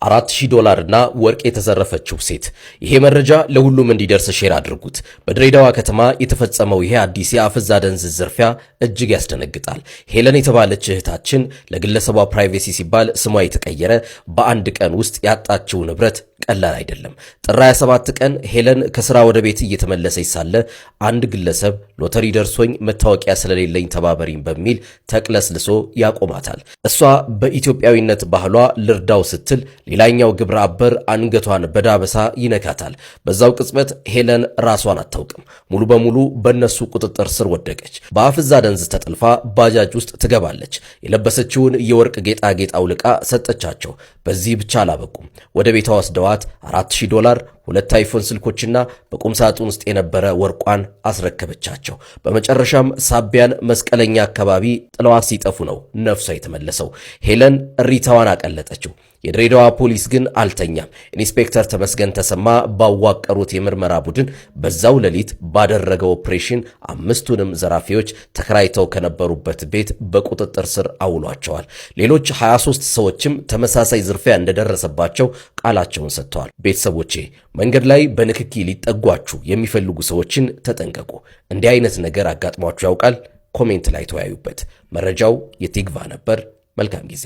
4000 ዶላር እና ወርቅ የተዘረፈችው ሴት። ይሄ መረጃ ለሁሉም እንዲደርስ share አድርጉት። በድሬዳዋ ከተማ የተፈጸመው ይሄ አዲስ የአፍዝ አደንዝዝ ዝርፊያ እጅግ ያስደነግጣል። ሄለን የተባለች እህታችን፣ ለግለሰቧ privacy ሲባል ስሟ የተቀየረ፣ በአንድ ቀን ውስጥ ያጣችው ንብረት ቀላል አይደለም። ጥር 27 ቀን ሄለን ከስራ ወደ ቤት እየተመለሰች ሳለ አንድ ግለሰብ ሎተሪ ደርሶኝ መታወቂያ ስለሌለኝ ተባበሪኝ በሚል ተቅለስልሶ ያቆማታል። እሷ በኢትዮጵያዊነት ባህሏ ልርዳው ስትል ሌላኛው ግብረ አበር አንገቷን በዳበሳ ይነካታል። በዛው ቅጽበት ሄለን ራሷን አታውቅም። ሙሉ በሙሉ በእነሱ ቁጥጥር ስር ወደቀች። በአፍዝ አደንዝዝ ተጠልፋ ባጃጅ ውስጥ ትገባለች። የለበሰችውን የወርቅ ጌጣጌጥ አውልቃ ሰጠቻቸው። በዚህ ብቻ አላበቁም። ወደ ቤቷ ወስደዋት 4000 ዶላር፣ ሁለት አይፎን ስልኮችና በቁም ሳጥን ውስጥ የነበረ ወርቋን አስረከበቻቸው። በመጨረሻም ሳቢያን መስቀለኛ አካባቢ ጥለዋት ሲጠፉ ነው ነፍሷ የተመለሰው። ሄለን እሪታዋን አቀለጠችው። የድሬዳዋ ፖሊስ ግን አልተኛም። ኢንስፔክተር ተመስገን ተሰማ ባዋቀሩት የምርመራ ቡድን በዛው ሌሊት ባደረገው ኦፕሬሽን አምስቱንም ዘራፊዎች ተከራይተው ከነበሩበት ቤት በቁጥጥር ስር አውሏቸዋል። ሌሎች 23 ሰዎችም ተመሳሳይ ዝርፊያ እንደደረሰባቸው ቃላቸውን ሰጥተዋል። ቤተሰቦቼ፣ መንገድ ላይ በንክኪ ሊጠጓችሁ የሚፈልጉ ሰዎችን ተጠንቀቁ። እንዲህ አይነት ነገር አጋጥሟችሁ ያውቃል? Comment ላይ ተወያዩበት። መረጃው የቲግቫ ነበር። መልካም ጊዜ።